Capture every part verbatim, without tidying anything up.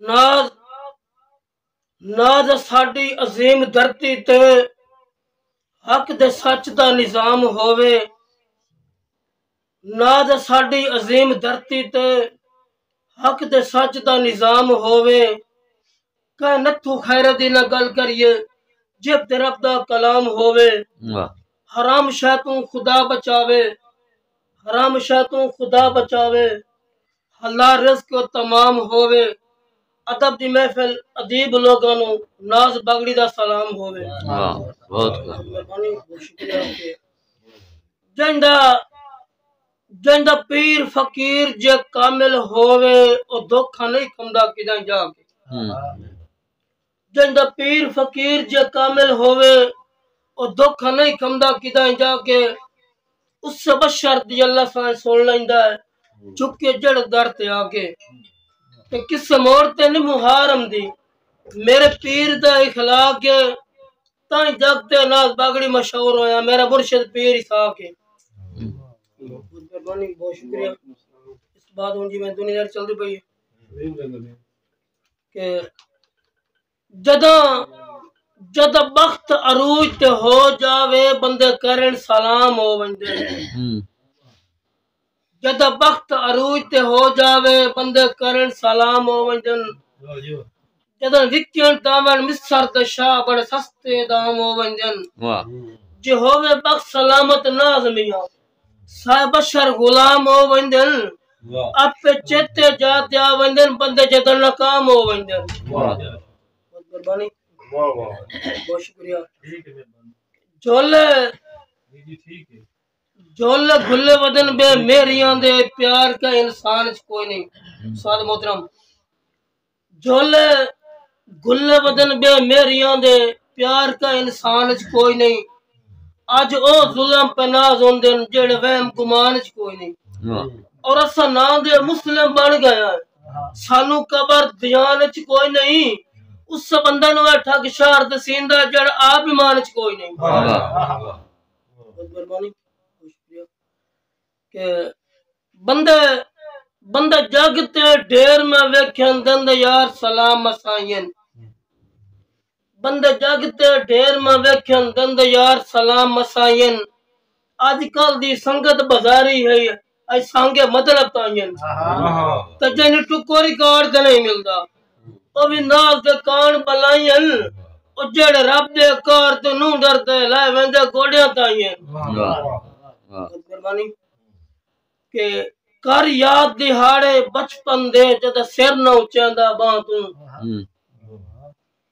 ناز، ناز اساݙی عظیم دھرتی تے حق دے سچ دا نظام ہووے۔ ناز اساݙی عظیم دھرتی تے حق دے سچ دا نظام ہووے۔ کہیں نتھو خیرت دی نہ ڳل کریے، جب تے رب دا کلام ہووے۔ واہ۔ حرام شے توں خدا بچاوے، حرام شے توں خدا بچاوے، حلال رزق و تمام ہووے۔ ادب دی محفل، ادیب لوگاں نوں ناز باگڑی دا سلام ہووے۔ واہ، بہت خوب۔ مہربانی، بہت شکریہ۔ جیندا، جیندا پیر فقیر جے کامل ہووے، او دھوکا نہیں کھمدا کدائیں جا کے۔ ہوں۔ جیندا پیر فقیر جے کامل ہووے، او دھوکا نہیں کھمدا کدائیں جا کے۔ اس بشر دی اللہ سائیں سن لیندا ہے، جھک کے جڑ در تے آ کے۔ تے کسے موڑ تے نہیں محارم دی، میرے پیر دا اخلاق ہے، تائیں جگ تے ناز باگڑی مشہور ہویا، میرا مرشد پیر اسحاق ہے۔ مہربانی، بہت شکریہ۔ اس بعد ہن جی میں دنیا چلدی پئی ہے کہ جداں، جداں بخت عروج تے ہو جاوے، بندے کرن سلام ہو ویندے۔ ہوں۔ جداں بخت عروج تے ہو جاوے، بندے کرن سلام ہو ویندن۔ جداں وکن دامن مصر دے شاہ، بڑے سستے دام ہو ویندن۔ واہ۔ جے ہووے بخت سلامت ناز میاں، سائے بشر غلام ہو ویندن۔ واہ۔ اپے چیتے جا تے آ ویندن، بندے جداں ناکام ہو ویندن۔ واہ۔ بہت مہربانی۔ واہ، واہ۔ بہت شکریہ۔ ٹھیک ہے، مہربانی۔ جھولے، جی، جی، ٹھیک ہے۔ جھولے گھلے ودن بے مہریاں دے، پیار کا انسان اچ کوئی نہیں۔ استاد محترم، جھولے گھلے ودن بے مہریاں دے، پیار کا انسان اچ کوئی نہیں۔ اج او ظلم پہ ناز ہوندن، جیڑھے وہم گمان اچ کوئی نہیں۔ واہ۔ اور اساں ناں دے مسلم بن گئے ہیں، سانوں قبر دیان اچ کوئی نہیں۔ اس بندے نوں اے ٹھگ شہر دسیندا، جیڑھا آپ ایمان اچ کوئی نہیں۔ واہ، واہ۔ بہت مہربانی، بہت شکریہ۔ کہ بندے، بندے جگ تے ڈھیر میں ویکھن، دن دے یار سلام مسائین۔ بندے جگ تے ڈھیر میں ویکھن، دن دے یار سلام مسائین۔ اج کل دی سنگت بازاری ہے، اج سانگے مطلب تائین۔ آہا۔ تے جن ٹکو ریکارڈ تے نہیں ملدا، او وی ناز دے کان بلائین۔ او جیڑھے رب دے کار تے نوں ڈردے، لائے ویندے گوڈیاں تائین۔ واہ۔ واہ۔ مہربانی۔ کہ کر یاد دہاڑے بچپن دے، جداں سر نہ اچیندا ٻانہہ توں۔ ہوں۔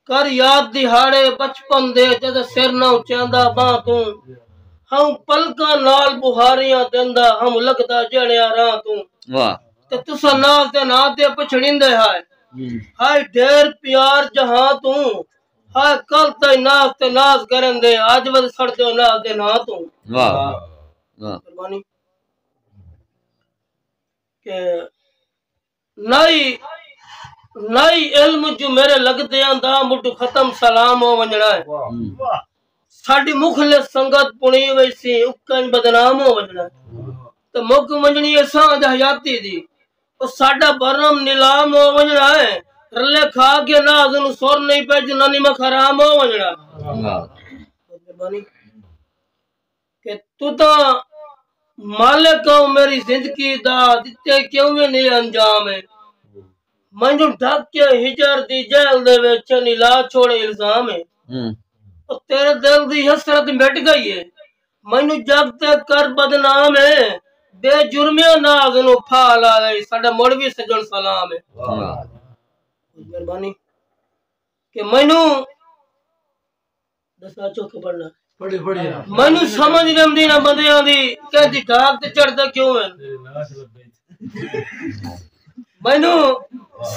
کر یاد دہاڑے بچپن دے، جداں سر نہ اچیندا ٻانہہ توں۔ ہم پلکاں نال ٻہاریاں ݙیندا، ہم لڳدا جیڑھیاں راہ توں۔ واہ۔ تے تساں ناز دے ناں تے پچھڑیندے ہائے۔ ہوں۔ ہائے ڈھیر پیار جہاں توں۔ ہائے کل تائیں ناز تے ناز کریندے، اج ول سڑدے ہو ناز دے ناں توں۔ واہ۔ واہ۔ مہربانی۔ کہ نائی، نائی علم جو میرے لڳدیاں دا مٹھ ختم سلام ہو ونڄݨا ہے۔ واہ۔ ہوں۔ ساݙی مخلص سنگت پݨی ویسی، اکاں اچ بدنام ہو ونڄݨا ہے۔ تے مک ونڄݨی ہے سانجھ حیاتی دی، او ساݙا بھرم نیلام ہو ونڄݨا ہے۔ رلے کھا کے ناز نوں سر نہیں پئے، جنانی مکھ حرام ہو ونڄݨا ہے۔ واہ۔ مہربانی۔ کہ توں تاں مالک ہوں میری زندگی دا، ݙتے کیوں وی نہیں انجام ہے۔ مینوں ڈھک کے ہجر دی جیل دے وچ نلا چھوڑ الزام ہے۔ ہوں۔ او تیرے دل دی حسرت مٹ گئی ہے، مینوں جگ تے کر بدنام ہے۔ بے جرمیاں ناز نوں پھا لا گئی، ساݙا مڑ وی سڄݨ سلام ہے۔ واہ۔ مہربانی۔ کہ مینوں ݙسا چوکھے پڑھݨا۔ پڑھی، پڑھی۔ مینوں سمجھ نہیں آندی نہ بندیاں دی، کہیں دی ڈھاک تے چڑھدے کیوں ہن۔ مینوں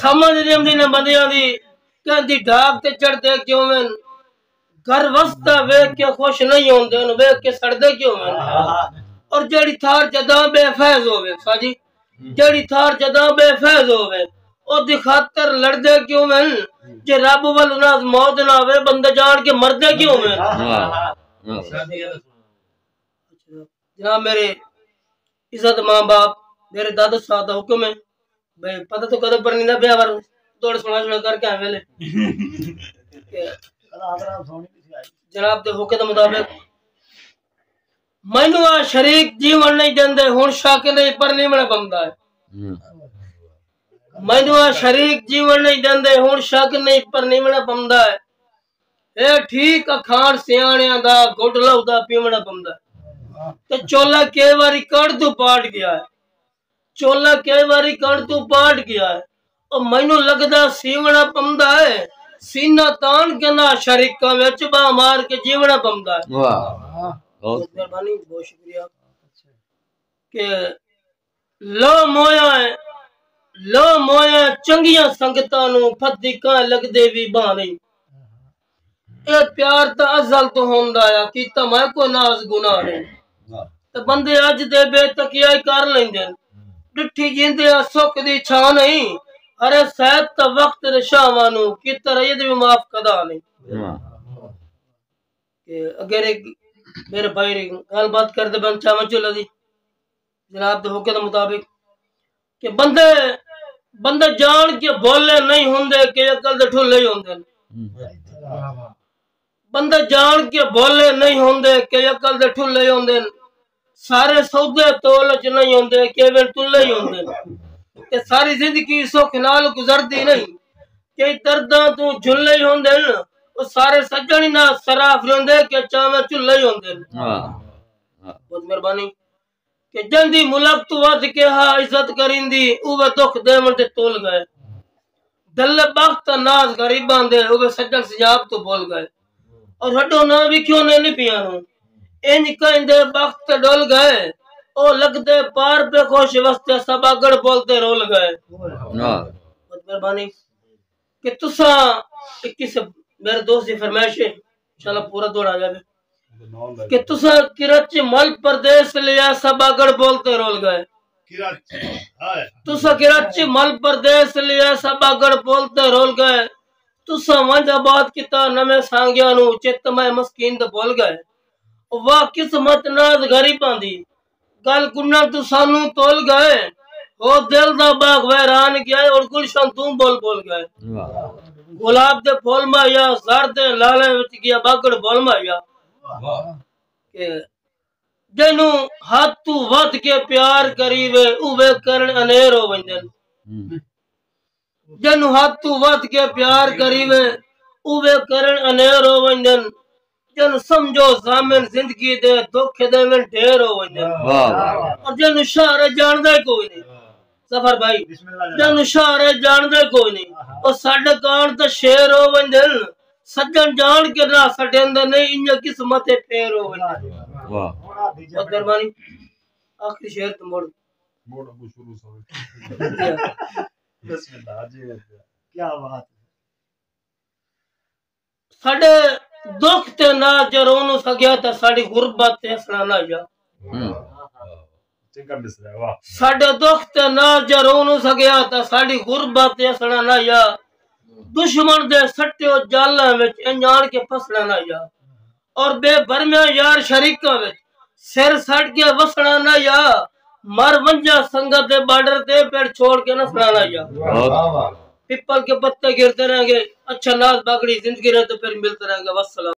سمجھ نہیں آندی نہ بندیاں دی، کہیں دی ڈھاک تے چڑھدے کیوں ہن۔ گھر وسدا ویکھ کے خوش نہیں ہوندے، انہوں ویکھ کے سڑدے کیوں ہن۔ اور جیڑھی تھار جداں بے فیض ہووے، ساجی، جیڑھی تھار جداں بے فیض ہووے، او دی خاطر لڑدے کیوں ہن؟ جے رب ول ناز موت نہ آوے، بندے جان کے مردے کیوں ہن؟ واہ، واہ۔ جناب، میرے عزت ماں باپ، میرے دادا صاحب دا حکم ہے، بھئی پتہ تو کدے پر نہیں پیا ور دوڑ سنا سنا کر کے آئے ویلے۔ جناب دے حکم دے مطابق مینوں آ شریک جیون نہیں دیندے، ہن شک نہیں پر نیونا پمدا ہے۔ مینوں آ شریک جیون نہیں دیندے، ہن شک نہیں پر نیونا پمدا ہے۔ اے ٹھیک اکھاݨ سیاݨیاں دا، گھٹ لہو دا پیوݨا پمدا ہے۔ تے چولا کئی واری کݨ توں پاٹ ڳیا ہے، چولا کئی واری کݨ توں پاٹ ڳیا ہے۔ او مینوں لڳدا سیوݨا پمدا ہے، سینہ تاݨ کے نہ شریکاں وچ ٻاہ مار کے جیوݨا پمدا ہے۔ واہ۔ بہت مہربانی، بہت شکریہ۔ کہ لو مویا ہے، لو مویا چنگیاں سنگتاں نوں پھدی کاں لڳدے وی ٻاہ نہیں۔ اے پیار تاں ازل توں ہوندا آیا، کیتا میں کوئی ناز گناہ نہیں۔ تے بندے اڄ دے بے تکیائی کر لیندن، ݙٹھی جیندے آ سکھ دی چھاں نہیں۔ ہرے صاحب تاں وقت دے شاہواں نوں، کیتا رہی دے وی معاف کدا نہیں۔ کہ اگر ایک میرے بھائی گال بات کر دے بن چاہواں چلا دی جناب دے حکم دے مطابق کہ بندے، بندے جان کے بھولے نہیں ہوندے کہ عقل دے ٹھلے ہی ہوندے نے۔ بندے جان کے بھولے نہیں ہوندے کہ عقل دے ٹھلے ہی ہوندے نے۔ سارے سودے تول وچ نہیں ہوندے، کیول تلے ہی ہوندے نے۔ تے ساری زندگی سکھ نال گزردی نہیں، کئی درداں توں جھلے ہی ہوندے نے۔ او سارے سڄݨ نہ صراف رہندے کہ چاویں چلے ہی ہوندے نے۔ واہ۔ بہت مہربانی۔ کہ جیندی ملک توں ودھ کے ہا عزت کریندی، اوہ دکھ دیوݨ تے تول ڳئے۔ دل بخت ناز غریباں دے، اوہ سڄݨ سجاب توں بھل ڳئے۔ اور ہݙو نہ وکھیو نے نبیاں نوں، انج کہیں دے بخت تے ڈل ڳئے۔ او لڳدے پار پے خوش وستے، سب آڳڑ بول تے رول ڳئے۔ واہ۔ بہت مہربانی۔ کہ تساں، اکیس، میرے دوست دی فرمائش ہے، انشاءاللہ پورا دوڑا جائے۔ کہ تساں کرچ مل پردیس لیا، سب آڳڑ بول تے رول ڳئے۔ تساں کرچ مل پردیس لیا، سب آڳڑ بول تے رول ڳئے۔ تساں ونڄ آباد کیتا نویں سانگیاں نوں، چت میں مسکین دے بھل ڳئے۔ واہ قسمت ناز غریباں دی، ڳل گناں توں سانوں تول ڳئے۔ او دل دا باغ ویران ڳیا ہے، اور گلشن توں بول بول ڳئے۔ واہ۔ گلاب دے پھول ماہیا، زر دے لالے وچ ڳیا باگڑ بول ماہیا۔ واہ۔ کہ جینوں حد توں ودھ کے پیار کریوے، اوہ کرن انیر ہو ویندن۔ ہوں۔ جینوں حد توں ودھ کے پیار کریوے، اوہ کرن انیر ہو ویندن۔ جینوں سمجھو ضامن زندگی دے، دکھ ݙیوݨ ڈھیر ہو ویندن۔ واہ، واہ۔ اور جینوں شعر جاݨدا ہی کوئی نہیں، ظفر بھائی، بسم اللہ جناب۔ جینوں شعر جاݨدا ہی کوئی نہیں، او ساݙے کان تے شیر ہو ویندن۔ سڄݨ جاݨ کے راہ سٹیندے نہیں، انڄاں قسمت تے پھیر ہو ویندن۔ واہ۔ بہت مہربانی۔ آخری شعر تے مڑ۔ مڑ اڳوں شروع سویں۔ بسم اللہ جی۔ کیا بات ہے۔ ساݙے دکھ تے ناز جے رو نہ سڳیا تاں ساݙی غربت تے ہسݨا نہ یا۔ ہوں۔ چنڳا مصرع ہے، واہ۔ ساݙے دکھ تے ناز جے رو نہ سڳیا تاں ساݙی غربت تے ہسݨا نہ یا۔ دشمن دے سٹیو جالاں وچ انڄاݨ کے پھسݨا نہ یا۔ اور بے بھرمیاں یار شریکاں وچ سر سٹ کے وسݨا نہ یا۔ مر ونڄاں سنگت دے بارڈر تے، پھر چھوڑ کے نسݨا نہ یا۔ واہ، واہ۔ پپل کے پتے گرتے رہیں گے، اچھا ناز باگڑی زندگی رہے تو پھر ملتے رہیں گے۔ والسلام۔